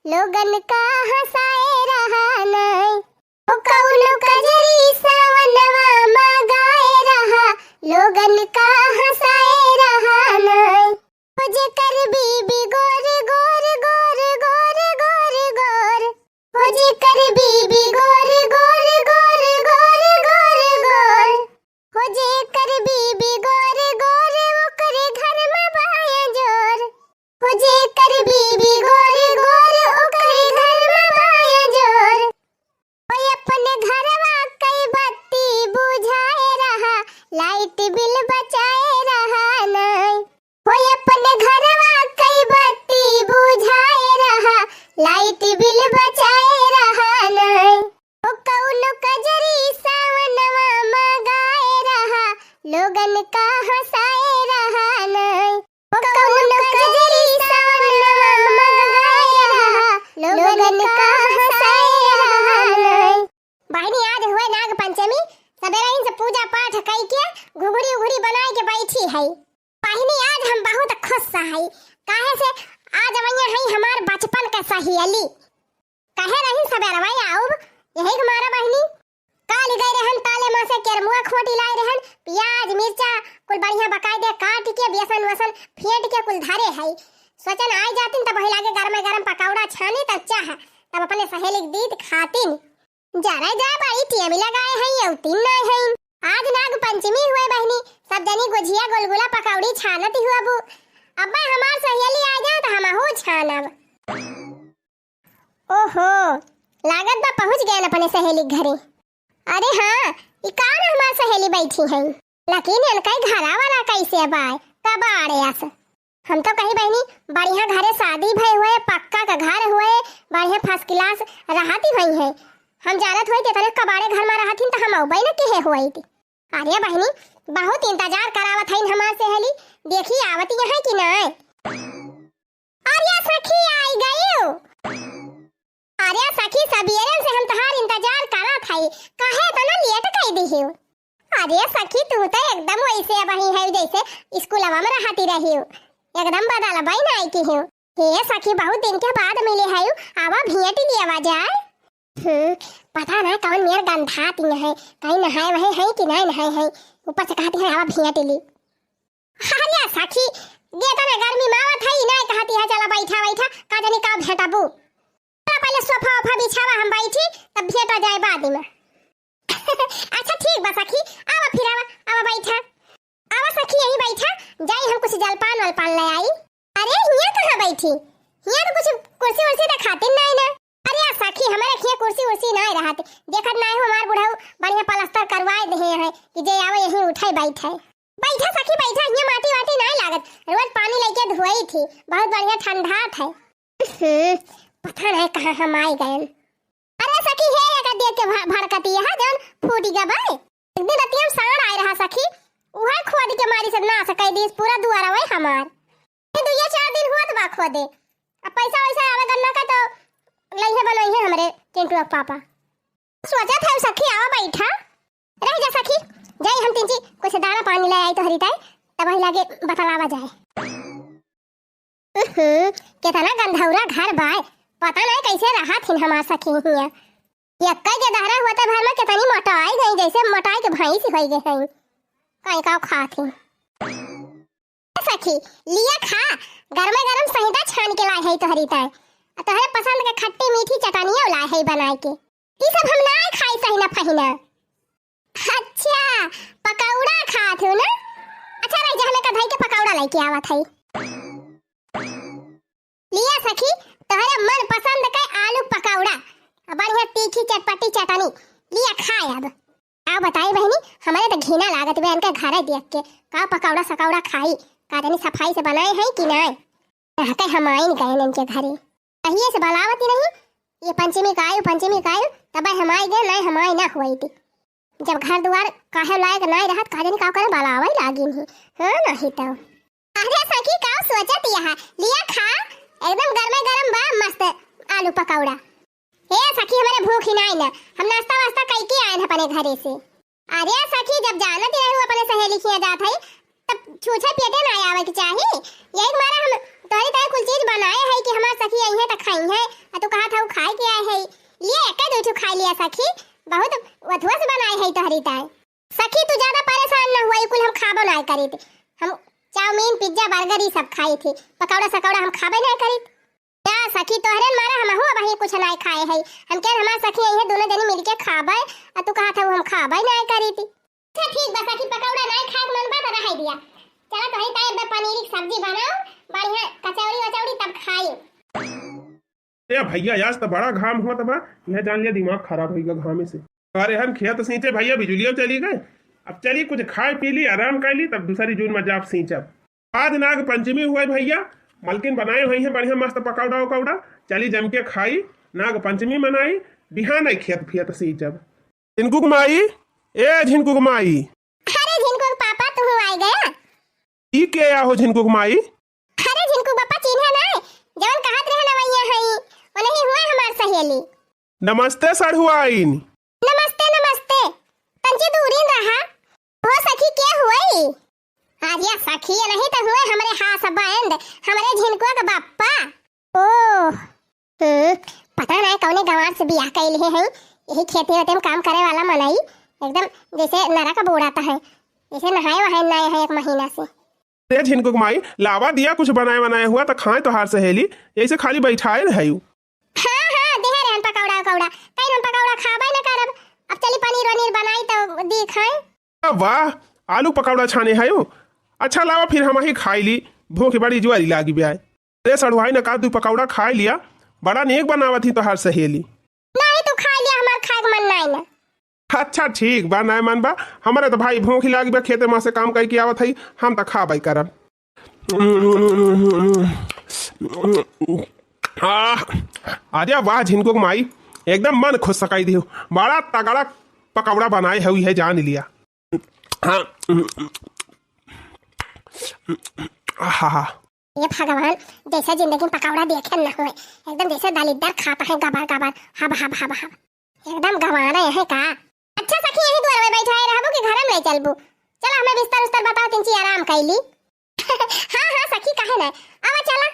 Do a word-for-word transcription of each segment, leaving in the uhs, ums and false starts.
लोगन का हँसाए रहा नाई। ओ कउनो कजरी सावनवा मा गाए रहा, लोगन का हँसाए रहा नाई। ओ जेकर बीबी गोर, गोर, गोर, गोर, गोर, गोर। ओ जेकर बीबी गोर, गोर, गोर, गोर, गोर, गोर। ओ जेकर बीबी गोर, गोर, ओकरे घर मा बाया जोर। ओ जेकर बीबी गोर, गोर, ओकरे घर मा बाया जोर। ओ अपने घरवा कई बत्ती बुझाए रहा, light bill बचाए रहा नाई। हो अपने घरवा कई बत्ती बुझाए रहा, light bill बचाए रहा नाई। ओ कउनो कजरी सावनवा मा गाए रहा, लोगन का हँसाए रहा नाई। ओ कउनो कजरी सावनवा मा गाए रहा, लोगन का हँसाए रहा नाई। बहिनी, आज हुए नाग पंचमी, सबेरहिन से पूजा पाठ कई के घुघुरी उघुरी बनाए के बैठी है। बहिनी, आज हम बहुत खुश हई, काहे से आज अवइया हई हमार बचपन के सहेली। कहे रही सबेरवा आउब, यही के मारा बहिनी। काल गए रहन ताले मा से केरमुआ खोटी लाए रहन, प्याज मिर्चा कुल बढ़िया बकायदे काट के बेसन वेसन फेंट के कुल धरे हई। सोचन आई जातिन तब वही लागे गरमे गरम पकौड़ा छानी तब चाह, तब अपने सहेली के दीत खातिन। जरा जा बड़ी टेम लगाए हई, अउतिन नाय हई। आज नाग पंचमी हुए बहिनी, सब जनी गुझिया, गुलगुला, पकौड़ी छानत हुआ बू। अब्बा हमार सहेली आ जाए तो हमहू छानब। ओहो, लागत बा पहुँच गए अपने सहेली के घरे। अरे हाँ, ई का ना हमार सहेली बैठी हई। लेकिन इनका ही घरा वाला कैसे बाय, कबाड़े अस। हम तो कही बहिनी, बढ़िया घरे शादी भई हुए, पक्का का घर हुए, बढ़िया first class रहती हुई है। हम जानत हुई ते तने कबाड़े घर मा रहत हिन तो हम अउबई न किहे हुई थी। अरे बहिनी, बहुत इंतजार करावत हईन हमार सहेली, देखी आवती यहाँ कि नाय। अरे सखी, आई गयू। अरे सखी, सबेरन से हम तोहार इंतजार करत हई, काहे इतना late कई दिहिउ? अरे सखी, तू तो एकदम वैसे अबही है जैसे स्कूलवा में रहती रही हो, एकदम बदलबई नाई की हो। हे सखी, बहुत दिन के बाद मिले है, आवा भेंट लियावा जाए। हम्म, पता ना कौन मेर गंधाती है, कहीं नहाए वहे है कि नहीं नहाए है, ऊपर से कहती है आवा भेंट ली। अरे सखी, ये तो ना गर्मी मावत है, नहीं कहती है चला बैठा बैठा, का जानी का भेंटबू। चला पहले सोफा ओफा बिछावा, हम बैठी, तब भेंटा जाए बाद में। अच्छा ठीक बा सखी, आवा फिर आवा, आवा बैठा। आवा सखी यहीं बैठा, जाई हम कुछ जलपान वलपान ले आई। अरे हियाँ कहाँ बैठी? हियाँ तो कुछ कुर्सी उर्सी देखाते नाई ना। अरे आ सखी, हमारे हियाँ कुर्सी उर्सी नाई रहत, देखत नाई हो हमार बुढ़ऊ बढ़िया पलस्तर करवाए देहे हैं कि जे आवे यहीं उठे बैठे। बैठा सखी बैठा, हियाँ माटी वाटी नाई लागत, रोज पानी लेके धोई थी, बहुत बढ़िया ठंडा है। हम्म, पता नहीं कहाँ हम आई गए। अरे सखी हे, एका देख के भ-, भड़कती है, जौन फूटी गबे। एक दिन रतिया में साँड़ आए रहा सखी, उहे खोद के मारी से नास कई दिस पूरा दुआरवे हमार। ये दुइया चार दिन होत बा खोदे। अब पैसा वैसा आवे गन्ना का तो लइहे बनइहे हमरे चिंटुआ के पापा। सोचत है सखी, आवा बैठा। रह जा सखी, जाई हम तिनची कुछ दाना पानी ले आई तोहरी ताई, तब वही लागे बतलावा जाए। उहुं, केतना गंधौरा घर बाय, पता नहीं कैसे रहत हिन हमार सखी हियाँ। यक्का के दहरा होते भर में केतनी मोटाई गई, जैसे मोटाई के भैंस होई गई हैं। काई का खात हिन। सखी, लिया खा, गरमे गरम सहिता छान के लाए है तोहरी ताई। आ तोहरे पसंद के खट्टी मीठी चटनिया लाए है बनाए के। ई सब हम नाय खाई सहिना फहिना। अच्छा, पकौड़ा खात हो ना? अच्छा, रह जा, हमें का धई के पकौड़ा लेके आवत है। लिया सखी, तोहरे मन पसंद के आलू पकौड़ा, आ बढ़िया तीखी चटपटी चटनी, लिया खाए अब। का बताई बहिनी, हमारे तो घिना लागत बे इनके घरे देख के, का पकौड़ा सकौड़ा खाई, का जानी सफाई से बनाए हैं कि नाय। रहते हम आइन गए इनके घरे। कहिए से बलावत ही नहीं, ये पंचमी का आयु, पंचमी का आयु, तब हम आई गए, नहीं हम आई ना हुई थी। जब घर दुआर काहे लायक नहीं रहत, का जानी का करे बलावे लागिन ही। हाँ, नहीं तो। अरे सखी, का सोचत यहाँ? लिया खा, एकदम गरमे गरम बा, मस्त आलू पकौड़ा। ए सखी, हमारे भूख ही नहीं ना, हम नाश्ता वास्ता कई के आए हैं अपने घरे से। अरे सखी, जब जानत ही रहू अपने सहेली खिया जात है, तब छूछे पेटे ना आवे के चाही। यही के मारे हम तोहरी ताई कुल चीज बनाए है कि हमार सखी आई है त खाई है, आ पिज्जा, बर्गर ई सब खाई थी, पकौड़ा सकौड़ा हम खाबे नाहीं करी। ना सखी, तोहरे मारे हमहू अबहीं कुछ नाहीं खाए हई। हम कहे हमार सखी यही दोनों जनी मिलके खाबे, आ तू कहत हऊ हम खाबे नाहीं करी थी। अच्छा ठीक बा सखी, पकौड़ा नाहीं खाए के मन बा त रहे दिया। चला तोहरी ताई अब पनीर की सब्जी बनाओ, बढ़िया कचौड़ी वचौड़ी तब खाई। ए भैया, आज त बड़ा घाम होत बा, यह जान लिया दिमाग खराब होइगा घामे से। अरे हम खेत सींचे भैया, बिजुलिया चली गए। अब चली कुछ खाए पी ली, आराम कर ली, तब दूसरी जून में जाब सींचब। आज नाग पंचमी हुए भैया, मलकिन बनाए हुई हैं बढ़िया मस्त पकौड़ा उकौड़ा, चली जम के खाई, नाग पंचमी मनाई, बिहान आई खेत फियत सींचब। झिनकुक माई, ए झिनकुक माई। अरे झिनकुक पापा, तू आइ गया? ई के या हो झिनकुक माई? अरे झिनकुक पापा, चिन्हे ना, जवन कहत रहे ना वही हई, वो नहीं हुए हमार सहेली। नमस्ते सढ़ुआइन। नमस्ते, नमस्ते। तंची दूरी रहा। हो सखी, के हुई? अरे सखी, ये नहीं तो हुए हमरे husband, हमरे झिनकुआ के बाप्पा। ओह, हम्म, पता नहीं कौने गंवार से बियाह कइले हैं, यही खेते वेते में काम करे वाला मनई, एकदम जैसे नरक बूड़ाता है, जैसे नहाए वहाए ना है एक महीना से। ते झिनकुक माई, लावा दिया कुछ बनाए बनाए हुआ त खाए तोहार सहेली, यही से खाली बैठाए रहयू। हाँ, हाँ, देहे रहन पकौड़ा उकौड़ा। कहीं हम पकौड़ा खाबे न करब। अब चली पनीर वनीर बनाई त दी खाए। वाह, आलू पकौड़ा छाने हयू। अच्छा लावा फिर हम ही खाई ली, भूख बड़ी जुआरी लागी ब्याय। अरे सड़ुआई न का तू पकौड़ा खाए लिया, बड़ा नेक बनावत ही तोहार सहेली। नहीं तू खाए लिया, हमार खाए के मन नहीं ना। अच्छा ठीक बा, नाय मन बा, हमरे त भाई भूख लागी बा, खेते मा से काम कइके आवत हई, हम त खाबे करब। आह, अरे वाह झिनकुक माई, एकदम मन खुश सकाई दियो। बड़ा तगड़ा पकौड़ा बनाए हुई है, जान लिया। हाँ। आहा। ये भगवान, जैसे जिंदगी में पकौड़ा देखे न हुए, एकदम जैसे दलिद्दर खाता है गबर गबर, हब हब हब हब। एकदम गंवारे है का? अच्छा सखी, यही दुआर में बैठा है रहबू कि घर में ले चलबू? चला हमें बिस्तर उस्तर बताओ, तिनची आराम कैली। हाँ हाँ सखी, काहे ना, आवा चला।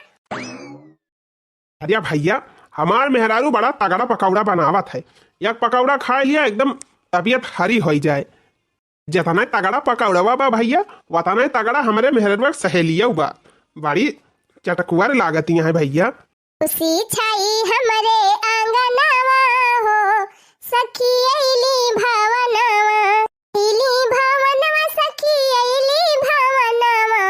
अरे भैया, हमार मेहरारू बड़ा तगड़ा पकौड़ा बनावत है, एक पकौड़ा खाए लिया एकदम तबीयत हरी होई जाए। जतना तगड़ा पकौड़वा बा भैया, वतना तगड़ा हमरे मेहररुआ के सहेलियो बा। बड़ी चटकुअर लागतिया है भैया। खुशी छाई हमरे आंगनवा हो, सखी अइली भवनवा। अइली भवनवा, सखी अइली भवनवा।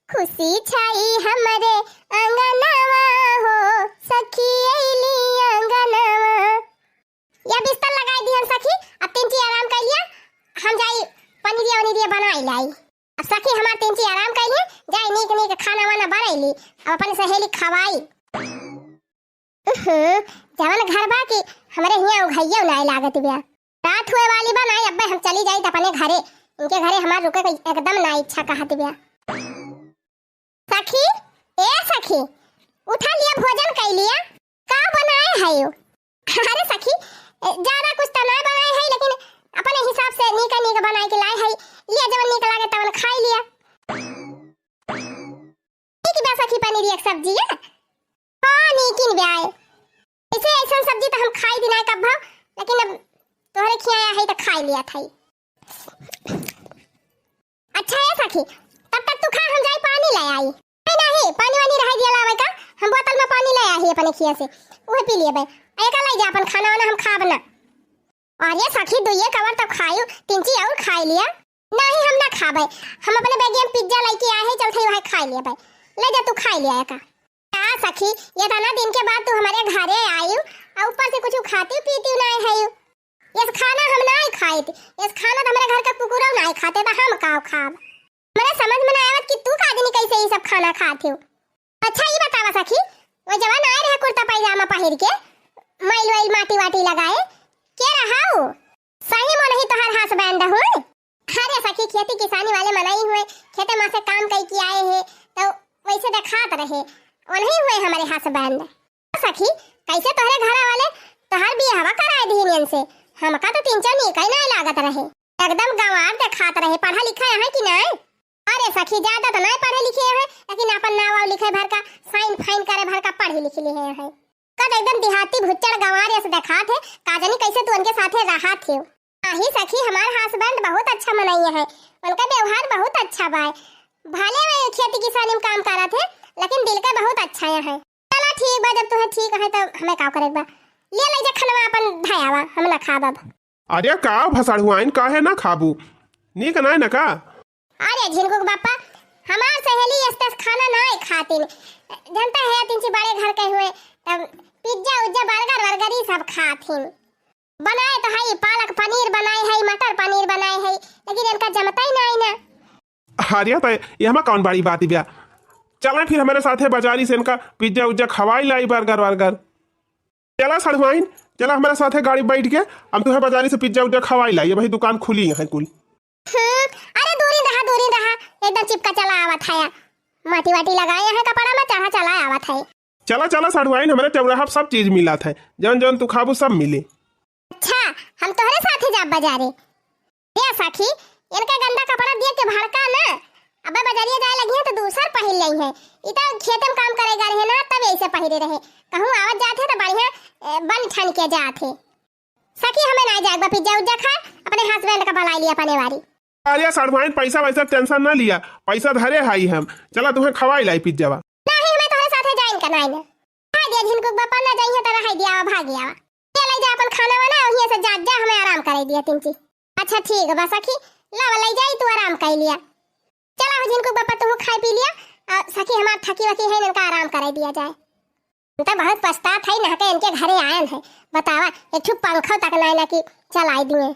खुशी छाई हमरे आंगनवा हो, सखी अइली आंगनवा। या बिस्तर लगाई दिहन सखी, अब तिनची आराम कर लिया, हम जाई पनीरिया वनीरिया बनाई लाई। अब सखी हमार तिनची आराम कर लिए, जाई नीक नीक खाना वाना बनाई ली, अब अपने सहेली खवाई। उहुं, जवन घर बा कि हमरे हियां उघैया नाय लागत बिया। रात हुए वाली बा नाय, अब्बे हम चली जाई त अपने घरे, इनके घरे हमार रुके के एकदम ना इच्छा कहत बिया। सखी, ए सखी, उठा लिया, भोजन कइ लिया। का बनाए है यो? अरे सखी, ए, ज्यादा कुछ त ना बनाए है, लेकिन अपने हिसाब से नीक नीक बनाए के लाए है। लिया, जवन नीक लागे तवन खाई लिया। नीक बा सखी, पनीर एक सब्जी है। हाँ, नीकिन बा। ऐसे ऐसन सब्जी त हम खाई भी ना कब, लेकिन अब तोहरे खियाया है त खाई लिया था। अच्छा है सखी, तब तक तू खा, हम जाई पानी ले आई। नहीं, नहीं, पानी वानी रह गया लावे का, हम बोतल में पानी ले आई अपने खिया से, उहे पी लिए बे। एका ले जा अपन खाना वाना, हम खाब ना। अरे सखी, दुइये कवर तब खायू, तिनची और खाई लिया। नहीं, हम ना खाबे, हम अपने बैगिया में पिज्जा लेके आए हैं, चलते वहाँ खाई लिया बे। ले जा तू खाई लिया एका। का सखी, ये तना दिन के बाद तू हमारे घरे आयू, और ऊपर से कुछ खाती पीती ना है यू। यस खाना हम नाय खाइत, यस खाना त हमरे घर के कुकुरौ नाय खाते, त हम का खाब? हमरे समझ में ना आवत कि तू का आदमी कैसे ई सब खाना खात हो। अच्छा ई बतावा सखी, वो जवन आए रहे कुर्ता पैजामा पहिर के, मैल वैल माटी वाटी लगाए, के रहा उ? सही में नहीं तोहार husband हुए? अरे सखी, खेती किसानी वाले मनई हुए, खेते में से काम कई के आए हैं, तो वैसे देखात रहे, उन्हीं हुए हमारे husband। सखी, कैसे तोहरे घरा वाले तोहार बियाहवा कराए दीन इनसे? हमका तो तिनचा नीक ही नाय लागत रहे, एकदम गंवार देखात रहे। पढ़ा लिखा है कि नाय? अरे सखी, ज्यादा तो नाय पढ़े लिखे हैं, लेकिन अपन नाव वाव लिखे भर का, साइन फाइन करे भर का पढ़ी लिख लिए हैं। कद एकदम देहाती भुच्चड़ गंवार यस देखात है, का जानी कैसे तू उनके साथे रहा थे। आही सखी, हमार husband बहुत अच्छा मनई है, उनका व्यवहार बहुत अच्छा बा। भले वे खेती किसानी में काम करत है, लेकिन दिल का बहुत अच्छा है। चला ठीक बा, जब तुहे ठीक है तो हमें का करे बा, ले ले जा खनवा अपन धयावा, हम ना खाब अब। अरे का भसड़ुआइन, काहे ना खाबू? नीक नाय न का? अरे झिनकू के बापा, हमार सहेली एस तेस खाना नाय खातिन। जनता है, तिनची बड़े घर के हुए, तब पिज्जा उज्जा, बर्गर वर्गर ई सब खातिन। बनाए तो हई, पालक पनीर बनाए हई, मटर पनीर बनाए हई, लेकिन इनका जमता ही नाय ना। अरे तो एहमा कौन बड़ी बात बा? चला फिर हमरे साथे बाजारी से इनका पिज्जा उज्जा खवाई लाई, बर्गर वर्गर। चला सड़ुआइन, चला हमरे साथे गाड़ी बैठ के, हम तुहे बाजारी से पिज्जा उज्जा खवाई लाई, अबही दुकान खुली है कुल। हम्म, अरे दूरी रहा, दूरी रहा, एकदम चिपका चला आवत है। माटी वाटी लगाए हैं कपड़ा में, चढ़ा चला आवत है। चला, चला सड़ुआइन, हमरे चौराहा पे सब चीज मिलत है, जौन जौन तू खाबू सब मिली। अच्छा, हम तोहरे साथे जाब बाजारे। ए सखी, इनका गंदा कपड़ा देख के भड़का ना। अबे बजरिया जाए लगी है तो दूसर पहिर लई है। ई तो खेते में काम करे गा रहे ना, तब ऐसे पहिरे रहे। कहूँ आवत जात है तो बढ़िया, ए, बन ठन के जात है। सखी, हमें ना जाए बा पिज्जा उज्जा खाए, अपने हस्बैंड का बुलाई लिया अपने वारी। अरे सड़ुआइन, पैसा वैसा टेंशन ना लिया, पैसा धरे हाई हम। चला तुहे खवाई लाई पिज्जावा। नहीं, हमें तोहरे साथे जाइन का नाई ना। कह दिया झिनकू के बापा ना जाइए तो रहाई दिया, भाग गया। ले ले जा अपन खाना वाना, वहीं से जा, जा, हमें आराम करे दिया तिनची। अच्छा ठीक बा सखी, लावा ले जाई, तू आराम कर लिया। चला हो झिनकू बापा, तू खाए पी लिया, आ सखी हमार थकी वकी है, इनका आराम करे दिया जाए। हम तो बहुत पछतात है, नहा के इनके घरे आयन है। बतावा, एक ठो पंखो तक नाय ना कि चलाई दिए।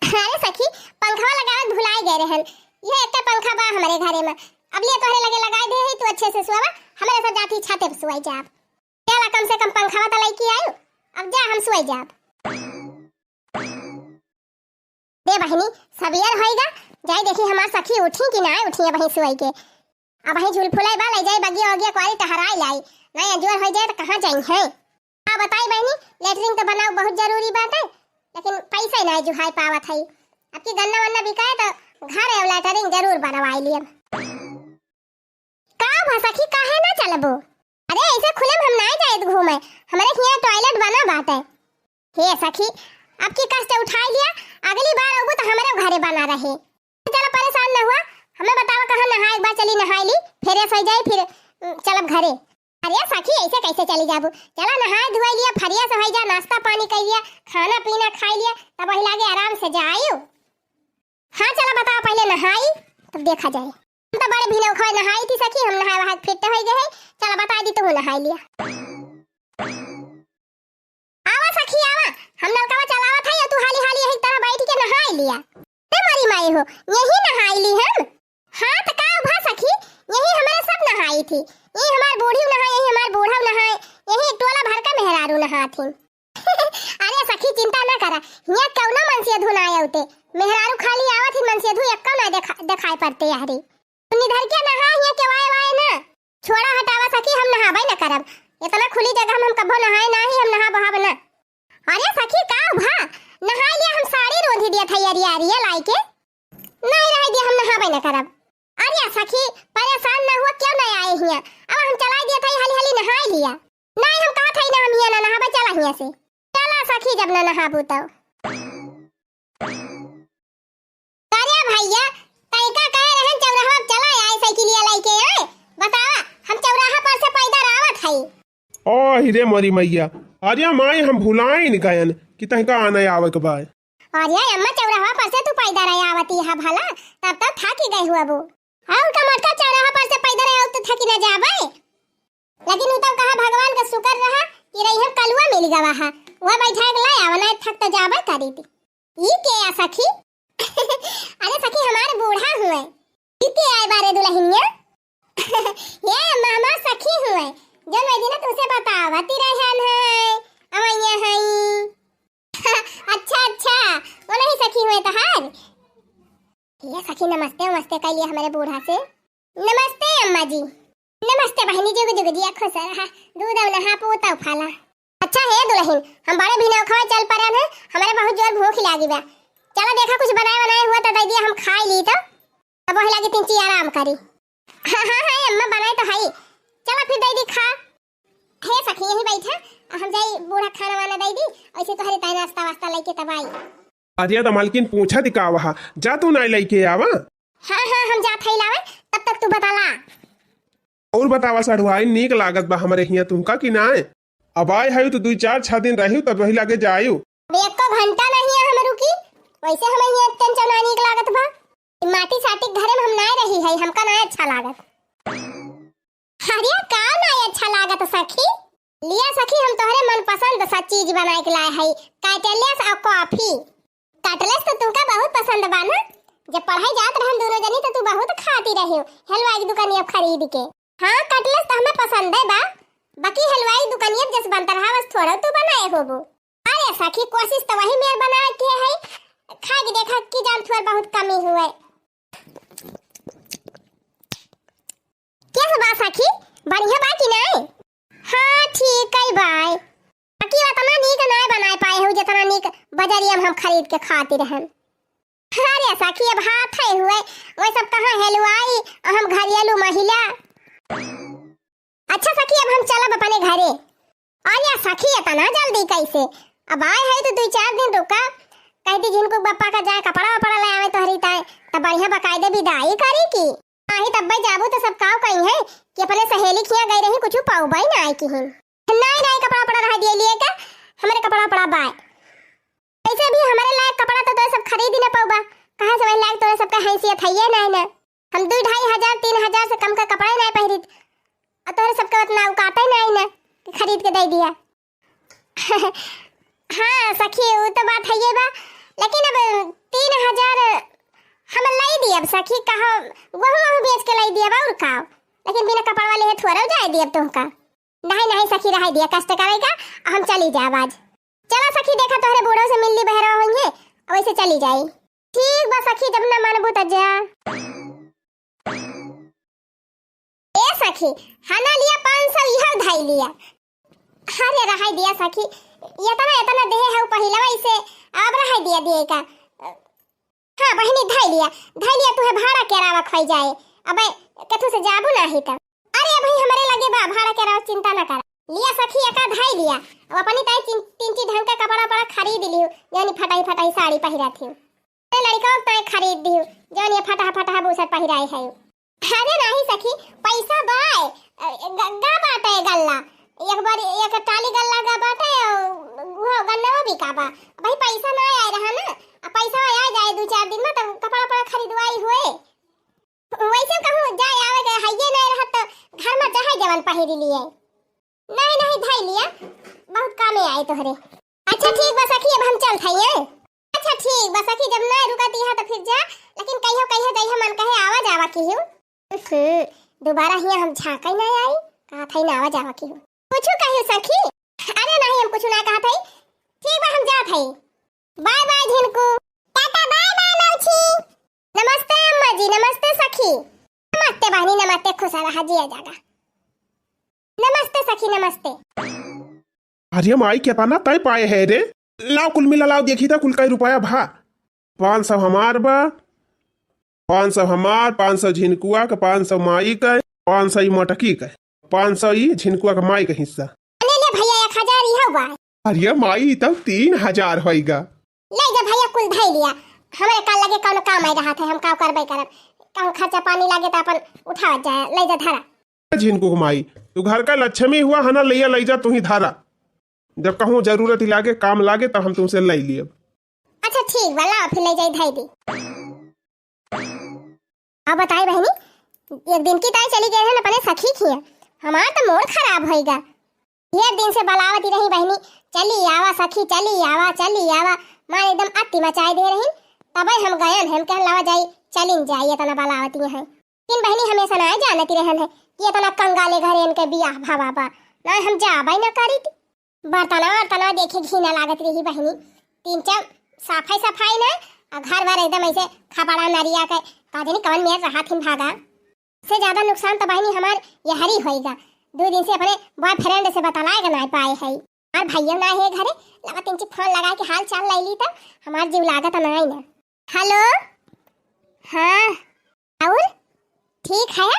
अरे सखी, पंखवा लगावत भुलाई गए रहन। ये एक पंखा बा हमरे घरे में, अब लिए तोहरे लगे लगाई दे है, तू अच्छे से सोवा, हमरे सब जाती छाते पे सोई जाब। चला, कम से कम पंखवा तो लइके आयु, अब जा हम सोई जाब। दे बहिनी, सबेर होइगा, जाई देखी हमार सखी उठी कि ना उठी है बहिन सोई के। अब वही झुलफुलाई बा, ले जाई बगिया वगिया कुआरी टहराई लाई, ना अंजोर हो जाए तो कहाँ जाई है। का बताई बहिनी, लेटरिन तो बनाओ बहुत जरूरी बाटे, लेकिन पैसा ही ना जुहाई पावत है। अब की गन्ना वन्ना बिकाए तो घर है लेटरिन जरूर बनवाई लिए। का भा सखी, काहे ना चलबो? अरे ऐसे खुले में हम ना जाए घूमे, हमारे हियाँ टॉयलेट बना बाटे। हे सखी, अब की कष्ट उठाई लिया, अगली बार अबू तो हमारे घरे बना रहे। चलो परेशान न हुआ, हमें बतावा कहाँ नहाए, एक बार चली नहाई ली, फिर ऐसा हो जाए, फिर उम, चलब घरे। अरे सखी, ऐसे कैसे चली जाबू? चला नहाए धोए लिया, फरिया से हो जा, नाश्ता पानी कर लिया, खाना पीना खाई लिया, तब वही लागे आराम से जायु। हाँ चला बतावा पहले नहाई, तब देखा जाए। हम तो बड़े भिनौखवा नहाई थी सखी, हम नहाए वहाए फिट हो गए हैं। चला बताई दी, तू नहाई लिया। आवा सखी आवा, हम नलकावा चलावत है, तू हाली हाली यही तरह बैठ के नहाई लिया। ते मरी माई हो, यही नहाई ली हम। हाँ तो का भा सखी, यही हमारे सब नहाई थी। यही हमार बूढ़ी नहाए, यही हमार बूढ़ा नहाए, यही टोला भर का मेहरारू नहात ही। अरे सखी चिंता ना करा, हियाँ कौनो मनसेधू ना आए उते। मेहरारू खाली आवत ही, मनसेधू एक्का ना देखा, देखाई पड़ते यारी। तू निधर के नहा, हियाँ के वाए वाए ना। छोड़ा हटावा सखी, हम नहाबे ना करब। इतना खुली जगह में हम कभो नहाए ना ही, हम नहा बहाब ना। अरे सखी का भा, नहाई लिया, हम साड़ी रोंधी दिया था यारी यारी लाई के। नहीं रह दिया, हम नहाबे ना करब। अरे सखी, परेशान ना हुआ, क्यों नहीं आए हियाँ? अब हम चलाई दिया था, हाली हाली नहाई लिया। नहीं, हम कहा था ही ना, हम हियाँ ना नहाबे, चला हियाँ से। चला सखी, जब ना नहाबू तब। अरे भैया, तैका कहे रहन चौराहा चला आए साइकिलिया लेके, आए? बतावा, हम चौराहा पर से पैदल आवत हई। ओ हिरे मोरी मैया, अरे माई, हम भुलाइन गयन कि तैका आने आवे के बा। अरे अम्मा, चौराहा पर से तू पैदल रहे आवती है भला, तब तो थकी गई हुआ वो। और का मटका चौराहा पर से पैदल रहे तो थकी ना जाबे। लेकिन उ तब कहा भगवान का शुक्र रहा कि रही हम कलुआ मिल गवा है, वह बैठा के ले आवा, नहीं थक तो जाबे करी थी। ई के आ सखी? अरे सखी, हमार बूढ़ा हुए। ई के आए बारे दुल्हनिया? ये मामा सखी हुए, जो मैं दिन तुझसे बतावती रहन है, अवैया है। अच्छा, अच्छा, वो नहीं सखी हुए तहार? ये सखी नमस्ते, नमस्ते कह लिया हमारे बूढ़ा से। नमस्ते अम्मा जी। नमस्ते बहनी, जुग जुग जिया, खुश रहा, दूध अउ नहा पूत अउ फला। अच्छा हे दुल्हन, हम बड़े भिनौखवा चल पड़न है, हमारे बहुत जोर भूख लागी बा। चला देखा कुछ बनाए बनाए हुआ तो दे दिया, हम खाई ली तो, तब वही लागे तीन ची आराम करी। हाँ, हाँ, हाँ, अम्मा बनाए तो हई। चला फिर दे दी खा। हे सखी, यहीं बैठा, हम जाई बूढ़ा खाना वाना दे दी, ऐसे तोहरे ताई नाश्ता वास्ता लेके तब आई। अरे तो मालकिन पूछा दिकावा, जा तू ना लेके आवा। हाँ, हाँ, हम जात हई लावे, तब तक तू तला। और बतावा सढ़ुआई, नीक लागत बा हमरे हियाँ तुमका कि नाय? अब आए हयू तो दुई चार छह दिन रहियो, तब वही लागे जायू। अब एको घंटा नहीं है हम रुकी, वैसे हमें हियाँ चनचना नीक लागत बा। ई माटी साटी के घरे में हम नाय रही है, हमका नाय अच्छा लागत। अरे का नाय अच्छा लागत सखी? लिया सखी, हम तोहरे मनपसंद सा चीज बनाए के लाए हई, कैटलेस और कॉफी। कैटलेस तो तुमका बहुत पसंद बा ना? जब पढ़ाई जात रहन दोनों जनी तो तू बहुत खाती रही हो, हलवाई की दुकानिया खरीद के। हाँ, कैटलेस तो हमें पसंद है बा, बाकी हलवाई की दुकानिया जस बनता रहा बस थोड़ा तू बनाए होबो। अरे सखी, कोशिश तो वही मेर बनाए के है, खा के देखा कि जान थोड़ बहुत कमी हुए। कैसे बा सखी, बढ़िया बा कि नाय? हाँ, ठीक है बाय। बाकी उतना नीक नाय बनाए पाए हो, जितना नीक बजरिया में हम खरीद के खाती रहन। अरे सखी, अब हाथ है हुए, वो सब कहाँ हेलवाई, हम घरेलू महिला। अच्छा सखी, अब हम चलब अपने घरे। अरे सखी, इतना जल्दी कैसे? अब आए है तो दो चार दिन रुका। कह दी झिनकू बप्पा का जाए कपड़ा वपड़ा ले आवे तोहरी ताए, तब बढ़िया बकायदे विदाई करी की। नाही तब्बे जाबू तो सब काव कही है कि अपने सहेली खिया गई रही, कुछ पाऊ बाई ना आए की हिन। नहीं, नहीं, कपड़ा वपड़ा रह दिए लिए का, हमारे कपड़ा वपड़ा बाय। वैसे भी हमारे लायक कपड़ा तो तोरे सब खरीद ही ना पाउबा, कहाँ से वही लायक तोरे सबका हैसियत है ये नहीं ना। हम दो ढाई हजार, तीन हजार से कम का कपड़ा ही नहीं पहरी, और तोरे सबका उतना औकात ही नहीं ना कि खरीद के दे दिया। हाँ सखी, वो तो बात है ये बा, लेकिन अब तीन हजार हम लाई दियब सखी, कहा वहू वहू बेच के लाई दियब और का, लेकिन बिना कपड़ा वाले है थोड़ा जाए दियब तुमका। नहीं, नहीं सखी, रहाई दिया, कष्ट करेगा, हम चली जाब आज। चला सखी, देखा तोहरे बूढ़ो से मिल ली, बहरवा होइहे, वैसे चली जाई। ठीक बा सखी, जब ना मानबू त जा। ए सखी, हना लिया पाँच सौ, इहौ धाई लिया। अरे रहाई दिया सखी, इतना, इतना देहे हौ पहिलवा इसे, अब रहाई दिया दिए का। हाँ बहिनी, धाई लिया, धाई लिया, तुहे भाड़ा केरावा खोई जाए। अबे, कथू से जाबू नाही त। अरे अबही हमरे लगे बा, भाड़ा केरावा चिंता ना करा। लिया सखी, एका धाई लिया। अब अपनी ताई तीन, तीन चीज ढंग का कपड़ा वपड़ा खरीद लियो, जौन फटाई फटाई साड़ी पहिरा थी। अरे लड़का ताई खरीद दियो, जौन ये फटहा फटहा बूसर पहिराए है। अरे नाही सखी, पैसा बाय, ग-, गा बाटे गल्ला। एक बार एक टाली गल्ला गा बाटे, वो गन्नवा भी का बा। भाई पैसा ना आए रहा ना, अब पैसा आ जाए दो चार दिन में, तब कपड़ा वपड़ा खरीदवाई हुए। वैसे कहूँ जाए आवे के हइये नहीं रहत, तो घर में चाहे जवन पहिरी लिए। नहीं, नहीं, धाई लिया, बहुत कामे आई तोहरे। अच्छा, ठीक बा सखी, अब हम चलत हई, हैं? अच्छा, ठीक बा सखी, जब ना रुकती है तो फिर जा, लेकिन कहियो, कहियो जइहा मन कहे आवा जावा किहू। हम्म, दोबारा हिया हम झांके ना आई, कहा था ना आवा जावा किहू। कुछ कहियो सखी? अरे नहीं, हम कुछ ना कहा था। ठीक बा, हम जात हई। बाय बाय झिनकू। टाटा बाय बाय मौसी। नमस्ते अम्मा जी, नमस्ते सखी। नमस्ते बहनी, नमस्ते, खुश रहा, जिया जागा। नमस्ते सखी, नमस्ते। अरे माई, केतना तय पाए है रे? लाओ कुल मिला, लाओ देखी था कुल कई रुपया भा। पाँच सौ हमार बा, पाँच सौ हमार, पाँच सौ झिनकुआ के, पाँच सौ माई के, पाँच सौ ई मोटकी के, पाँच सौ ई झिनकुआ के माई के हिस्सा। ले ले भैया, एक हजार इहो बा। अरे माई, ई तब तीन हजार होइगा। ले जा भैया, कुल धई लिया। हमरे का लगे कौनो काम आई रहा था, हम का करबे करब। कौन खर्चा पानी लागे तो अपन उठावत जाए, ले जा धरा। झिनकू के माई, तू घर का लक्ष्मी हुआ है ना, लइया लइ जा, तू ही धारा। जब कहूँ जरूरत ही लागे, काम लागे, तब हम तुमसे लइ लियब। अच्छा ठीक बा, लाओ फिर ले जाई धई दी। अब बताई बहनी, एक दिन की ताई चली गई है अपने सखी खिया, हमार तो मूड खराब होइगा। ढेर दिन से बलावती रही बहनी, चली आवा सखी, चली आवा, चली आवा, मार एकदम अति मचाई दे रही। तबे हम गयन, हम कहन लावा जाई, चलिन जाई, इतना बलावती है। लेकिन बहनी हमेशा ना जानती रहन है कि इतना कंगाले घरे इनके बियाह भावा बा, ना हम जाबे ना करीत। बर्तनवा वर्तनवा देखे घिना लागत रही बहिनी। तीन चार सफाई सफाई ना, आ घर भर एकदम ऐसे खपड़ा नरिया के, का जानी कवन मेर रहा थिन भागा। से ज्यादा नुकसान तो बहिनी हमार यहरी होइगा। दो दिन से अपने बॉयफ्रेंड से बतलाए के ना पाए है। और भैया ना है घरे, लगा तीन चार फोन लगा के हाल चाल ले ली तो हमार जीव लागत ना है ना। हेलो, हाँ, और ठीक है?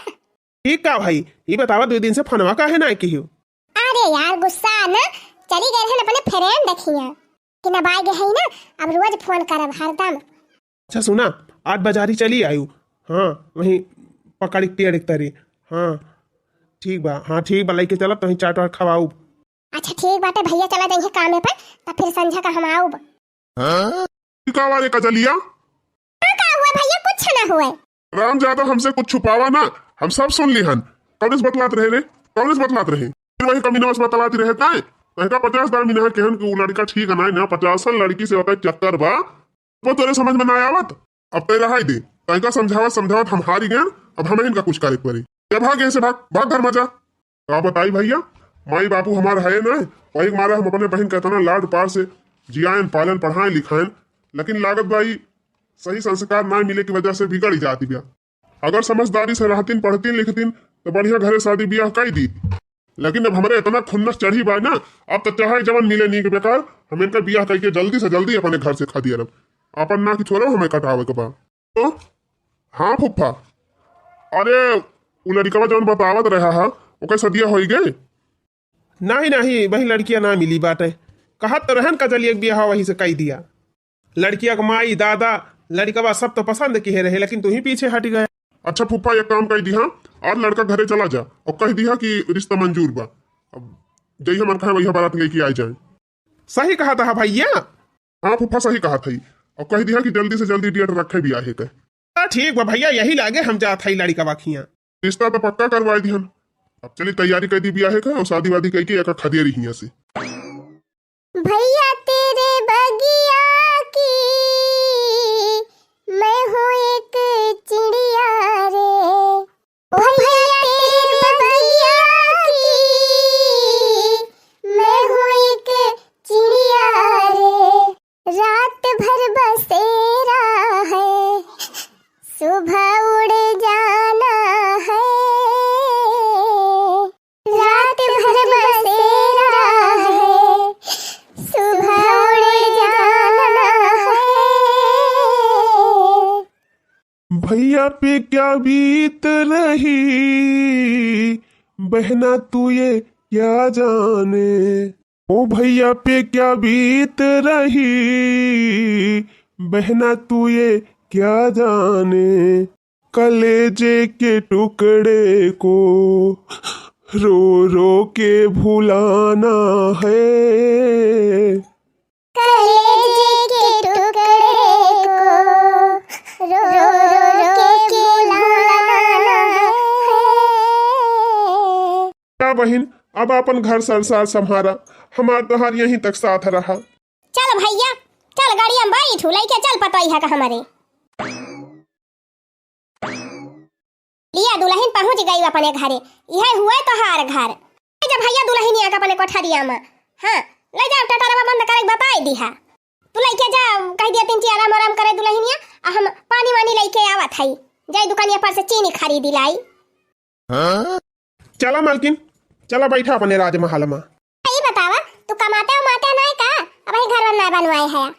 ठीक का भाई, ये बतावा दो दिन से फोनवा काहे ना कियो? अरे यार, गुस्सा न, चली गए हन अपने फ्रेंड देखिया कि ना बाय गए है ना, अब रोज फोन करब हरदम। अच्छा सुना, आज बाजारी चली आयु, हाँ, वहीं पकड़ के टेढ़ के तरी। हाँ, ठीक बा, हाँ, ठीक बा, लइके चलब, तोहीं चाट वाट खवाउब। अच्छा, ठीक बाटे भइया, चला जइहे कामे पर, तब फिर संझा का हम आउब। हाँ? ई का बा रे कजलिया? हाँ, का हुआ भइया? कुछ ना हुआ। राम ज्यादा हमसे कुछ छुपावा ना, हम सब सुन लिहन। कौन से बतलात रहे रे? कौन से बतलात रहे? फिर वही कमीनवा से बतलात रहे ताय। तहका पचास दामिन है केहन कि उ लड़का ठीक है ना, ना पचासन लड़की से ओकर चक्कर बा। वो तोरे समझ में ना आवत, अब तय रहाई दे। तहका समझावत समझावत हम हारी गए, अब हम इनका कुछ करे के पड़ी। जा भाग यहाँ से, भाग, भाग घर में जा। का बताई भइया, माई बापू हमार है ना, वही मारे हम अपने बहिन का इतना लाड पार से जियाएन, पालन, पढ़ाएन, लिखाएन, लेकिन लागत बा ई सही संस्कार ना मिले की वजह से बिगड़ जाती बिया। अगर समझदारी से रहतीन, पढ़तीन, लिखतीन, तो बढ़िया घरे शादी बियाह कई दी। लेकिन अब हमरे इतना खुन्नस चढ़ी बा ना, अब तो चाहे जवन मिले नीक बेकार, हम इनका बियाह करके जल्दी से जल्दी अपने घर से खदेरब। अपन ना कि थोड़ा हमें कटावे के बा। तो हाँ फूफा, अरे उ लड़िकवा जौन बतावत रहा हा, ओकर सदिया होई गए? नहीं, नहीं, वही लड़किया ना मिली बाटे। कहत तो रहन कजलिया के बियाह वही से कई दिया। लड़किया के माई, दादा, लड़िकवा सब तो पसंद किहे रहे, लेकिन तू ही पीछे हट गए। अच्छा फूफा, एक काम कई दिहा, आज लड़का घरे चला जा और कह दिहा कि रिश्ता मंजूर बा। अब जइहे मन कहे वही बारात लेके आ जाए। सही कहा था भइया। हाँ फूफा, सही कहा था। और कह दिहा कि जल्दी से जल्दी डेट रखे बियाहे के। हाँ, ठीक बा भइया, यही लागे हम जात हई लड़िकवा खिया। रिश्ता तो पक्का करवाए दिहन। अब चली तैयारी कर दी बियाहे का और शादी वादी करके एक खदेरी हिया से। भैया तेरे बगिया की मैं हूँ एक चिड़िया रे। ओ भैया तेरे बगिया की मैं हूँ एक चिड़िया रे। रात भर बसेरा है, सुबह उड़ जाना है। रात भर बसेरा है, सुबह उड़ जाना है। भैया पे क्या बीत रही, बहना तू ये क्या जाने। ओ भैया पे क्या बीत रही, बहना तू ये क्या जाने। कलेजे के टुकड़े को रो रो के भुलाना है। कलेजे के टुकड़े को रो रो के भुलाना है। का बहिन, अब आपन घर संसार संभारा, हमार तोहार यहीं तक साथ रहा। चल भैया, चल गाड़िया में बैठू, लइके चल पतोहिया का हमरे। लिया दुलहिन पहुँच गई अपने घरे, इहे हुए तोहार घर। ले जा भैया दुलहिनिया का अपने कोठरिया में। हाँ, ले जा, टटरवा बंद करे के बताई दिहा। तू लइके जा, कह दिया तीन चार आराम आराम करे दुलहिनिया, आ हम पानी वानी लइके आवत हई, जाई दुकानिया पर से चीनी खरीदी लाई। चला मालकिन, चला बैठा अपने राजमहल में। ई बतावा, तू कमाते उमाते नाय का? अबहीं घर वर नाय बनवाए है।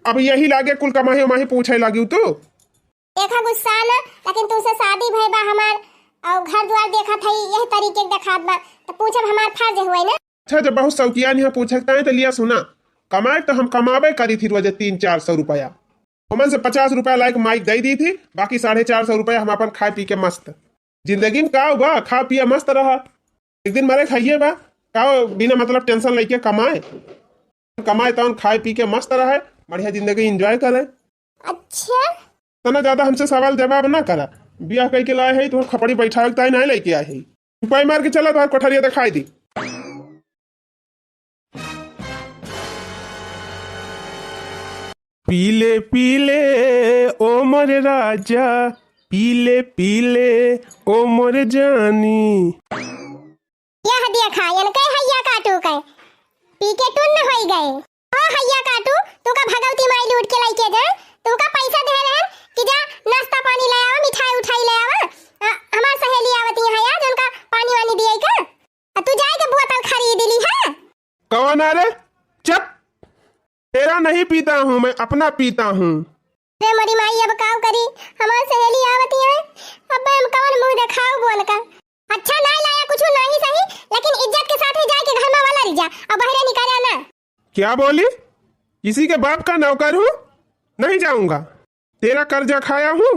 अब यही लागे कुल कमाही उमाही पूछे लागी तू। देखा गुस्सा न, लेकिन तुमसे शादी भई बा हमार, और घर द्वार देखत हई, यही तरीके के देखात बा, तो पूछब हमार फर्ज हुए ना। अच्छा, जब बहुत शौकिया नहीं पूछे के ताई, तो लिया सुना, कमाए तो हम कमाबे करी थी रोजे तीन चार सौ रुपया, ओमन से पचास रुपया लायक माइक दे दी थी, बाकी साढ़े चार सौ रुपया हम अपन खाए पी के मस्त। जिंदगी में का बा, खा पिया मस्त रहा। एक दिन मरे खाइए बा, का बिना मतलब टेंशन लेके कमाए, कमाए तौन खाए पी के मस्त रहे, बढ़िया जिंदगी एंजॉय करे। अच्छा। इतना ज्यादा हमसे सवाल जवाब ना करा, बियाह कई के लाए है तो खपड़ी बैठावे के ताई नहीं लेके आए है। उपाय मार के चला, तोहर कोठरिया दिखाई दी। पीले पीले ओ मोर राजा, पीले पीले ओ मोर जानी। यह देखा, इनके हैया काटू के पी के टुन्न होई गए। ओ हैया काटू, तू का भगवती माई लूट के लइके जाए, तू का पैसा दे रहन कि जा नाश्ता पानी ले आवा, मिठाई उठाई ले आवा। अ, हमार सहेली आवती है आज, उनका पानी वानी दिए का? आ तू जाए के बोतल खरीद ली है। कौन आ रे? चुप। तेरा नहीं पीता हूँ मैं, अपना पीता हूँ। रे मोरी माई, अब काव करी, हमार सहेली आवती है, अब हम कौन मुंह देखाओ बोल का? अच्छा, नहीं लाया कुछ नहीं सही, लेकिन इज्जत के साथ ही जाए के घर में वाला रह जा और बहरे निकाला ना। क्या बोली? किसी के बाप का नौकर हूँ, नहीं जाऊंगा। तेरा कर्जा खाया हूँ।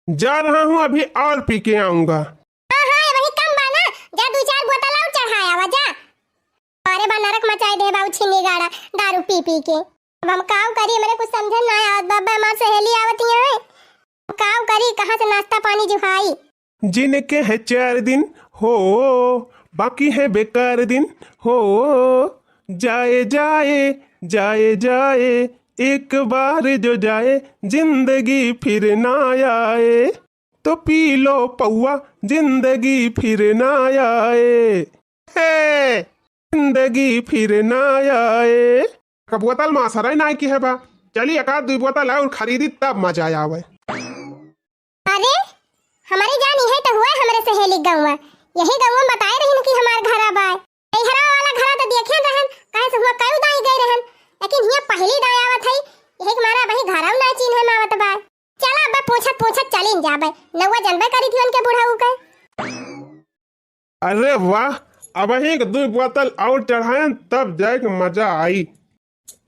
जा रहा हूँ, अभी और पी के आऊंगा। हाँ, हाँ, ये वही कम बा ना, जा दू चार बोतल और चढ़ाया आवा, जा। अरे बा नरक मचाई दे बाऊ छिन्नी गाड़ा दारू पी पी के। अब हम काव करी, हमरे कुछ समझे ना आवत बा, बा हमार सहेली आवत ही है। काव करी, कहाँ से नाश्ता पानी जुहाई? जिनके है चार दिन हो, बाकी है बेकार दिन हो। जाए, जाए, जाए, जाए, एक बार जो जाए, जिंदगी फिर ना आए। तो पी लो पौआ, जिंदगी फिर ना आए। हे, जिंदगी फिर ना आए। का बोतल मा असरई नाई की है बा। चली एक आध दुई बोतल और खरीदी तब मजा आवे। अरे, हमरी जान इहे तो हुआ हमरे सहेली गौवा। यही गौवा में बताए रही न कि हमार घरा बाय। नैहरा वाला घरा तो देखे रहन, कहे से हुआ कई दाई गए रहन, लेकिन हिया पहली दाई आवत है, यही के मारा वही घरा ना चिन्हे में आवत बाय। चला अब पूछत पूछत चलिन जाबे, नौवा जनबे करी थी उनके बुढ़ऊ के। अरे वाह, अबहीं के दुई बोतल और चढ़ायन तब जाए के मजा आई।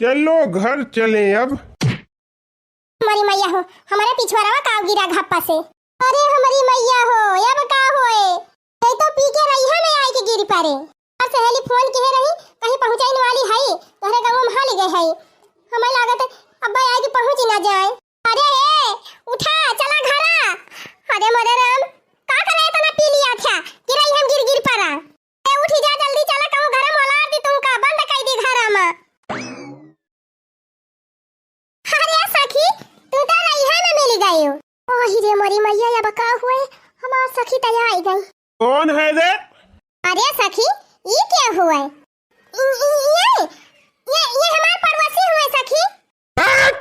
चलो घर चलें अब। हमारी मैया हो, हमारे पिछवारवा काव गिरा घप्पा से। अरे हमारी मैया हो, अब का होए? ये तो पी के रहिया में आए के गिर पड़े। और सहेली फोन किहे रही, कहीं पहुँचाइन वाली है, तोहरे गाँव में हाली गए है। हमें लागत है अब्बा आए के पहुँच ही ना जाए। अरे ए, उठा, चला घरा। अरे मोरे राम, का करे इतना पी लिया था कि रही हम गिर गिर पड़ा। ए, उठी जा जल्दी, चला कहूँ घर में ओलार दी तुमका, बंद कर दी घर में। अरे सखी, तू तो रही है में मिल गई हो। ओही रे मोरी मैया, अब का हुए, हमार सखी तो आई गई। कौन है रे? अरे सखी, ये क्या हुआ है? ये, ये, ये, ये, ये हमार पड़ोसी हुए सखी। हट!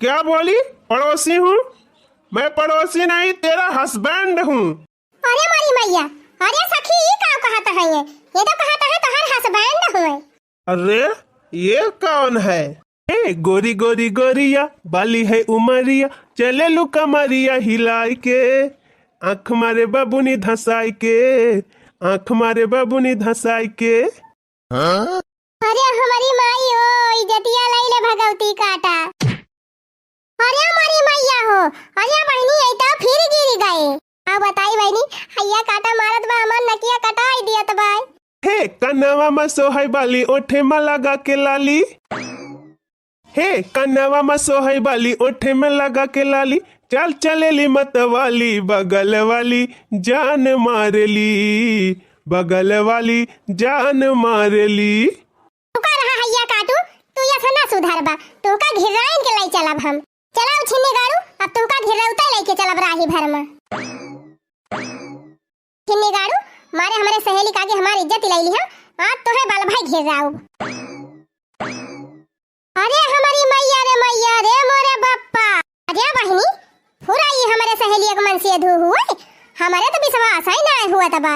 क्या बोली? पड़ोसी हूँ? मैं पड़ोसी नहीं, तेरा हस्बैंड हूँ। अरे मोरी मैया, अरे सखी, ये का कहत है ये? ये तो कहत है तोहर हस्बैंड हुए। अरे, ये कौन है? ए, गोरी गोरी गोरिया, बाली है उमरिया, चले लू कमरिया हिलाई के, आँख मारे बबुनी धसाई के, आँख मारे बबुनी धसाई के। हाँ? अरे हमारी माई हो, इज्जतिया लाई ले भगवती काटा। अरे हमारी मैया हो, अरे बहनी, आई तो फिर गिर गए। आ बताई बहनी, हैया काटा मारत बा, हमार नकिया कटाई दियत बा। हे कनवा में सोहई बाली, ओठे में लगा के लाली। हे कनवा में सोहई बाली, ओठे में लगा के लाली। चाल चलेली मत वाली, बगल वाली जान मारेली, बगल वाली जान मारेली। तू का रहा हैया काटू, तू ये से ना सुधरबा, तू का घिर्राइन के लाई चलब हम। चला उ छिन्नी गाड़ू, अब तू का घिर्रौता लेके चलब राही भर में। छिन्नी गाड़ू, मारे हमरे सहेली का आगे हमार इज्जत लाई लिहा, आज तोहे बाल भाई घिर्राउब। अरे हमारी मैया रे मैया रे मोरे बप्पा। अरे बहिनी, फुरा ई हमरे सहेली एक मन से धू हुए, हमरे तो विश्वास ही ना हुआ तबा।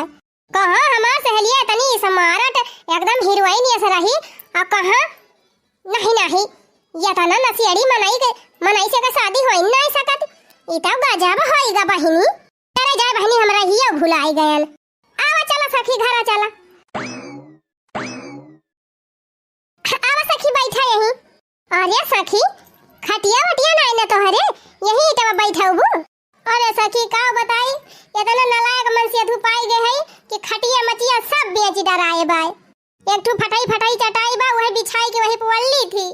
कहाँ हमार सहेलिया इतनी smart, एकदम हीरोइन जैसे रही, और कहाँ, नहीं, नहीं, ये तो ना नशेड़ी मनई के, मनई से के शादी होई नहीं सकत। ई तो गजब होई गा बहिनी। अरे जाए बहिनी, हमरा हियो भुलाई गयल। आवा चला सखी, घरा चला। आवा सखी, बैठा यहीं। अरे सखी, खटिया वटिया नाई न तोहरे, यहीं ईटवा बैठउबू? अरे सखी, का बताई, इतना नालायक मन से अधू पाई गए है कि खटिया मचिया सब बेच डराए बाय। एक ठू फटाई फटाई चटाई बा, वही बिछाई के वही पवली थी।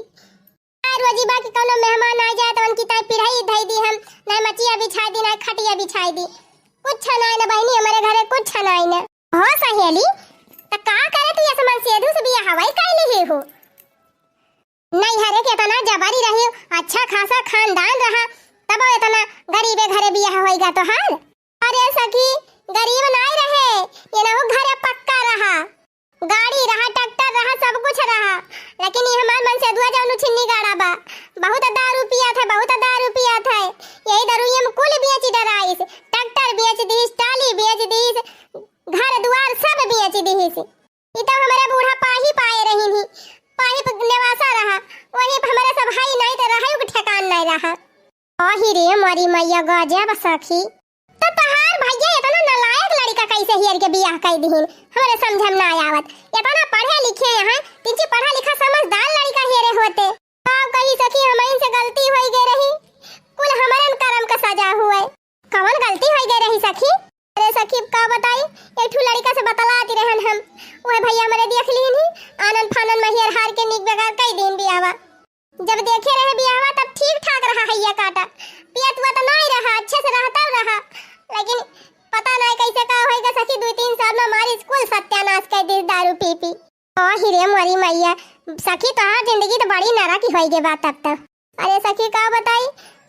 आ रोजी बा कि कौनो मेहमान आ जाए तो उनकी ताई पिढ़ाई धई दी हम, नाई मचिया बिछाई दी, नाई खटिया बिछाई दी। कुछ नाई न बहिनी, हमारे घरे कुछ नाई न। हो सहेली, त का करे तू ऐसे मन सेधू से बियाह हवाई कैली ही हो? नैहरे के इतना जबरी रही, अच्छा खासा खानदान रहा, तब इतना गरीबे घरे बियाह होइगा तोहार? अरे सखी, गरीब नाई रहे, ये नहु घर पक्का रहा, गाड़ी रहा, ट्रैक्टर रहा, सब कुछ रहा, लेकिन ये हमार मन सेधुआ जौन छिन्नी गाड़ा बा, बहुत दारू पिया था, बहुत दारू पिया था, यही दारू ये में कुल बेच डराइस, ट्रैक्टर बेच दीस, टाली बेच दीस, घर दुआर सब बेच दीस। ई तो हमारे बूढ़ा पाही पाए रही थी, पाही प-, नेवासा रहा, वही प-, हमारे सब हाई नहीं तो रहे के ठेकान नहीं रहा। आही रे मोरी मैया, गजब सखी। तो तहार भैया इतना नालायक लड़का कैसे हियर के बियाह कर दिहिन, हमारे समझ में ना आवत। इतना पढ़े लिखे हैं, तिनची पढ़ा लिखा समझदार लड़का हियरे होते। का कही सखी, हमइन से गलती होई गए रही, कुल हमरन करम का सजा हुए। कवन गलती होइ गए रही सखी? अरे सखी, अब का बताई, एक ठू लड़िका से बतलाती रहन हम, वह भइया हमरे देख लिहिन ही, आनन फानन महियर हार के नीक बेकार कई दिन बियाहवा। जब देखे रहे बियाहवा तब ठीक ठाक रहा हैया काटा, पियत हुआ तो नाहीं रहा, अच्छे से रहता रहा, लेकिन पता नाहीं कैसे का होइगा सखी, दुइ तीन साल में हमारी कुल सत्यानाश कर दी दारू पी पी। ओ हिरे मोरी मैया, सखी तोहार जिंदगी तो बड़ी नरक ही होइगे बा तब तो। अरे सखी का बताई,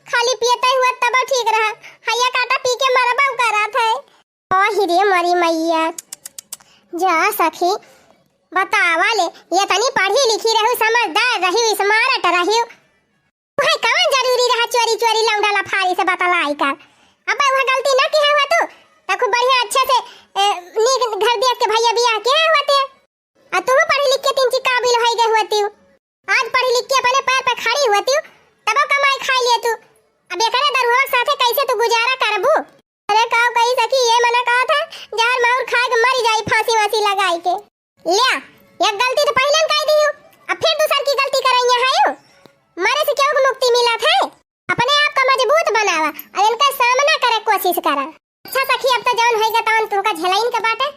खाली पियते हुआ तब ठीक रहा, हैया काटा पी के मरबा करत है। ओ हिरे मोरी मैया, जा सखी, बतावा ले, ये तनी पढ़ी लिखी रहू, समझदार रही, smart रही, वह कवन जरूरी रहा चोरी चोरी लौंडा लफारी से बतलाई का? अब वह गलती ना किहे हुआ तू, तो खूब बढ़िया अच्छे से, ए, नीक घर देख के भइया बियाह किहे हुआ ते। आ तू पढ़ी लिख के तीन चीज काबिल होइ गए हुआ तू। आज पढ़ी लिख के अपने पैर पे खड़ी हुआ तू, तब कमाई खाई लिए तू। अब एकरे दरुआ के साथे कैसे तू गुजारा करबू? अरे का कही सखी, ये मना कहा था, जहर माहुर खाए के मरी जाई फांसी वांसी लगाई के। ल्या, एक गलती तो पहिले न कह दी हूँ, अब फिर दूसर की गलती करइया है यू। मरे से केहू के मुक्ति मिलत है? अपने आप का मजबूत बनावा और इनका सामना करे कोशिश करा। अच्छा सखी, अब तो जौन होइगा तौन तुमका झेलाइन के बाटे।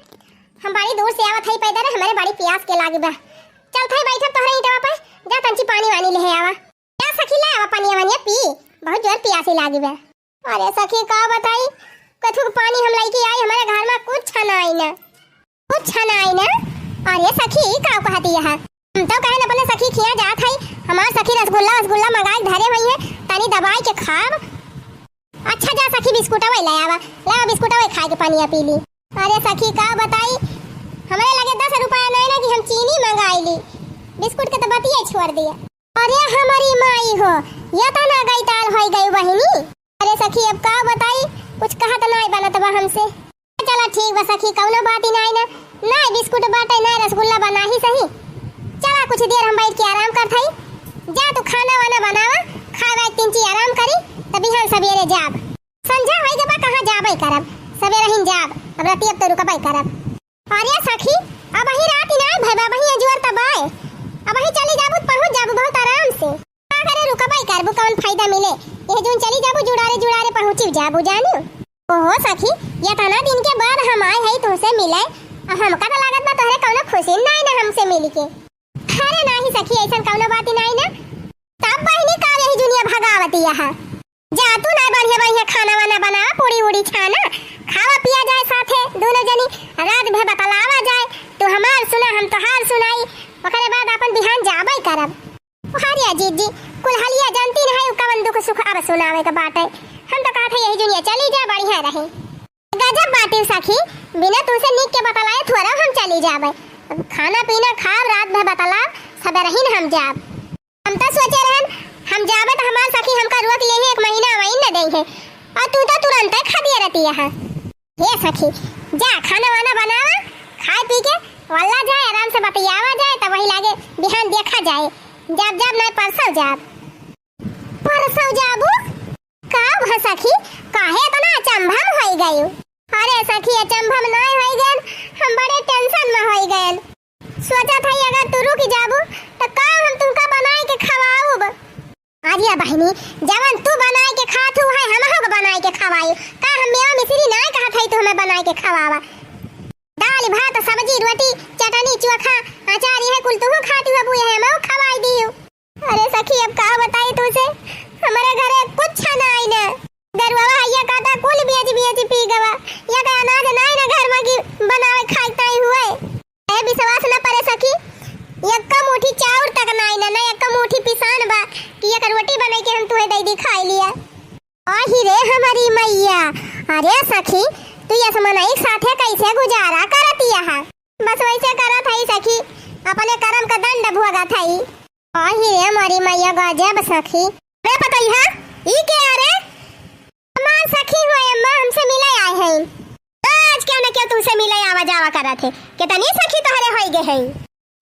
हम बड़ी दूर से आवत हई पैदल, हमरे बड़ी प्यास के लागी बा। चल थाई बैठब तोहरे ईंटवा पे, जा तंची पानी वानी ले आवा। जा सखी, ले आवा पानी वानी पी, बहुत जोर प्यासी लागी बा। अरे सखी का बताई, कथू के पानी हम लइके आई, हमरे घर में कुछ नाई ना, कुछ नाई ना। अरे सखी का कहती है, हम तो कहन अपने सखी खिया जात हई, हमार सखी रसगुल्ला वसगुल्ला मंगाई धरे हुई है, तनी दबाई के खाब। अच्छा जा सखी बिस्कुटवा ले आवा, ले आवा बिस्कुटवा खाए के पानी पी ली। अरे सखी का बताई, हमरे लगे दस रुपया नाई ना कि हम चीनी मंगाई ली, बिस्कुट के तो बतिये छोड़ दिया। अरे हमारी माई हो, ये तो ना गई ताल होई गई बहिनी। अरे सखी अब का बताई, कुछ कहत नाई बनत बा हमसे। चला ठीक बा सखी, कौनो बात ही नाई ना, नाई बिस्कुट बाटे, नाई रसगुल्ला बा, नाहीं सही। चला कुछ देर हम बैठ के आराम करत हई, जा तू खाना वाना बनावा, खाए वाए तीन चीज आराम करी, तब बिहान सवेरे जाब। संझा होई गबा, कहाँ जाबे करब, सवेरे ही जाब, अब रतिया अब तो रुकबे करब। अरे सखी, अबही रात ही नाई भइबा, अबही अजुअर तब आए, अबही चली जाबू त पहुँच जाबू बहुत आराम से। का करे रुकबे करबू, कौन फायदा मिले, यह जून चली जाबू जुड़ारे जुड़ारे पहुँची जाबू जानियो। ओहो सखी, ये तना दिन के बाद हम आए हई तुमसे मिले, अब हमका तो लागत बा तोहरे कौनो खुशी नाई ना हमसे मिली के। अरे नाहीं सखी, ऐसन कौनो बात ही नाई ना। तब बहिनी का यही जुनिया भगावती यहाँ। जा तू ना बढ़िया बढ़िया खाना वाना बनावा, पूड़ी उड़ी छाना, खावा पिया जाए साथे दोनों जनी, रात भर बतलावा जाए, तू हमार सुना हम तोहार सुनाई, ओकरे बाद अपन बिहान जाबे करब। अरे जीजी, कुल हलिया जानती न है, कवन दुख सुख अब सुनावे के बाटे। हम तो कहत है यही जुनिया चली जा, बढ़िया रही। गजब बाटी सखी, बिना तुमसे नीक के बतलाए थोड़ा हम चली जाबे। खाना पीना खाब, रात भर बतलाब, सबेरहिन हम जाब। हम तो सोचे रहन, हम जाबे तो हमार सखी हमका रोक लेही, एक महीना वहीं न देइहे, और तू तो तुरंते खा दिए रहती है। हे सखी, जा खाना वाना बनावा, खाए पी के वल्ला जाए, आराम से बतियावा जाए, तब वही लागे बिहान देखा जाए। जाब जाब नाई परसों जाब। परसों जाबू? का भा सखी, काहे इतना अचंभा में होई गयू? अरे सखी, अचंभा में नाई होई गयन, हम बड़े tension में होई गयन। सोचत हई अगर तू रुक जाबू त का हम तुमका बनाई के खवाउब? अरे बहिनी, जवन तू बनाई के खात हू है हमहू के बनाई के खवाई। का हम मेवा मिश्री नाई कहत हई तू हमें बनाई के खवावा? दाल भात सब्जी रोटी चटनी चोखा अचार यह कुल तू खाती हबू, यह हमहू खवाई दियो। अरे सखी, अब का बताई तुमसे, हमारे घरे कुछ नाई ना। दरुआ हैया काटा कुल बेच बेच पी गवा। या का अनाज नाई ना घर में की बनावे खाए ताई हुए। ए विश्वास न परे सखी, यक्का मुट्ठी चाउर तक नाई ना, ना यक्का मुट्ठी पिसान बा कि एक रोटी बनाई के हम तुहे दे दी खाई लिया। आही रे हमारी मैया, अरे सखी, तू यस मनई के साथे कैसे गुजारा करत यहा? बस वैसे करत हई सखी, अपने करम का दंड भोगत हई। आही रे हमारी मैया, गजब सखी। अरे पतैया, ई के अरे? हमार सखी हो अम्मा, हमसे मिले आए हैं। आज क्या न क्या तुमसे मिले आवा जावा करत है। कितनी सखी तोहरे होई गए हैं।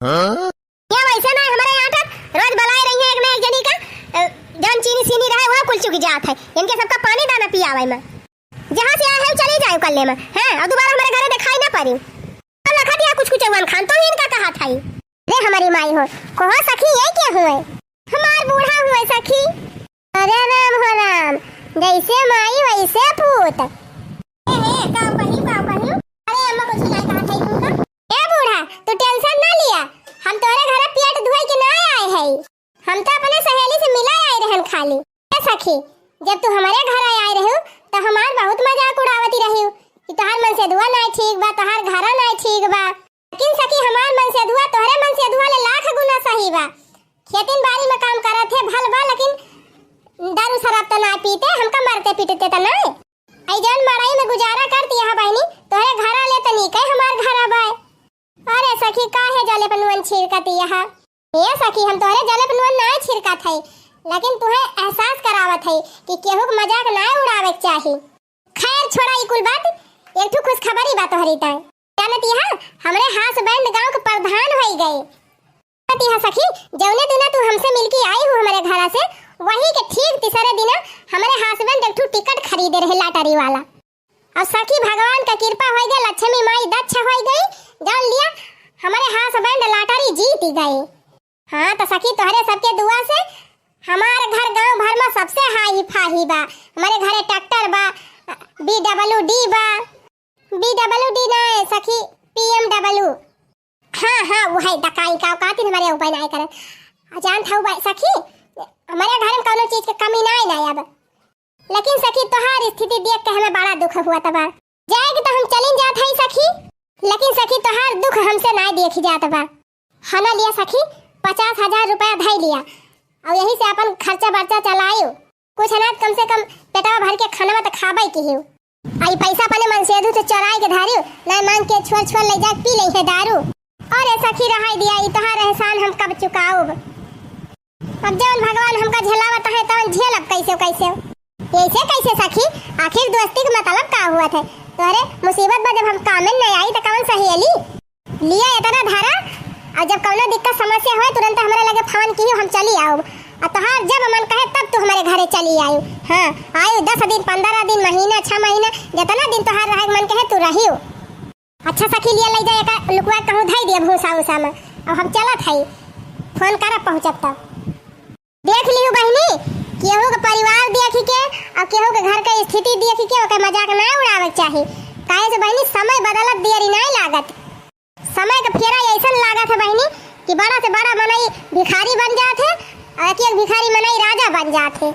हाँ? या वैसे ना हमारे यहाँ तक रोज बुलाए रही है एक ना एक जनी का, अ, जौन चीनी सीनी रहे वह कुल चुक जात है। इनके सबका पानी दाना पियावे में। जहाँ से आए हैं चली जाए कल्ले में, हैं, और दोबारा हमारे घरे दिखाई ना पड़ी। अब लखा दिया कुछ कुछ चौवन खान तो ही इनका कहा था ही। रे हमारी माई हो, कहो सखी ये क्या हुए? हमार बूढ़ा हुए सखी। अरे राम हो राम, जैसे माई वैसे पूत। ए, हे, का कही, का कही? अरे अम्मा, कुछ नाहीं कहत है तुमका। ए बूढ़ा, तू tension ना लिया, हम तोहरे घरे पेट धोए के ना आए हई, हम तो अपने सहेली से मिले आए रहन खाली। ए सखी, जब तू हमरे घरे आए रहू, त हमार बहुत मजाक उड़ावती रहियो कि तोहार मनसेधुआ नाहीं ठीक बा, तोहार घरा नाहीं ठीक बा। लेकिन सखी, हमार मनसेधुआ तोहरे मनसेधुआ ले लाख गुना सही बा। खेतिन बारी में काम करत है, भल बा, लेकिन दारू शराब त ना पीते, हमका मारते पीटते त ना। आई जौन मड़ई में गुजारा करती है बहिनी, तोहरे घरा ले त नीके हमार घरा बा। अरे सखी, काहे जले पर नून छिड़कती है? ए सखी, हम तोहरे जले पर नून ना छिड़कत है, लेकिन तुहे एहसास करावत है कि केहू के मजाक ना उड़ावे के चाही। खैर छोड़ा ई कुल बात, एक ठो खुशखबरी बा तोहरी ताईं। जानत हया, हमरे husband गाँव के प्रधान होई गए। जानत हया सखी, जौने दिना तू हमसे मिलके आई हू हमरे घरा से, वही के ठीक तीसरे दिना हमरे husband एक ठो टिकट खरीदे रहे lottery वाला। अउर सखी, भगवान का कृपा होई गए, लक्ष्मी माई दक्ष होई गई, जान लिया हमरे husband lottery जीत गए। हाँ, त सखी, तोहरे सबके दुआ से हमार घर गाँव भर में सबसे हाई फाही बा। हमरे घरे tractor बा, B W D बा, B W D ना है सखी, P M W। हाँ, हाँ, वो है डकाई का औकात ही हमारे ऊपर ना करे। आ, जानत हऊ बा सखी, हमरे घर में कौनो चीज के कमी ना है ना अब। लेकिन सखी, तोहार स्थिति देख के हमें बड़ा दुख हुआ तबा। जाए के तो हम चलिन जात हई सखी, लेकिन सखी, तोहार दुख हमसे ना देख जात बा। हना लिया सखी, पचास हजार रुपया धई लिया, अउर यही से अपन खर्चा बर्चा चलायु। कुछ अनाज कम से कम पेटवा भर के खानवा त खाबे की हिउ। आई पैसा अपने मनसेधु से चोराई के धारिउ, ना मांग के छोर छोर ले जाके पी ले है दारू। अरे सखी, रहाई दिया, ई तोहार एहसान हम कब चुकाउब? अब जौन भगवान हमका झेलावत है, तौन झेलब कैसे कैसे। ऐसे कैसे सखी? आखिर दोस्ती के मतलब का हुआ थे? तोहरे मुसीबत में जब हम कामे न आई, तो कौन सहेली? लिया इतना धारा, और जब कौनो दिक्कत समस्या होए, तुरंत हमरे लगे फोन कियो, हम चली आउब। और तोहार जब मन कहे, तब तू हमरे घरे चली आयु। हाँ, आयु दस दिन, पन्द्रह दिन, महीना, छह महीना, जितना दिन तोहार रहे के मन कहे, तू रहियो। अच्छा सखी, लिया ले जा, एका लुकवा कहूँ धई दिया भूसा उसा में। अब हम चलत हई, फोन करब पहुँचब तब। देख लिहू बहिनी, केहू के परिवार देख के और केहू के घर के स्थिति देख के ओकर मजाक ना उड़ावे के चाही। काहे से बहिनी, समय बदलत देरी ना लागत। समय के फेरा ऐसन लागत है बहिनी कि बड़ा से बड़ा मनई भिखारी बन जात है और एक एक भिखारी मनई राजा बन जात है।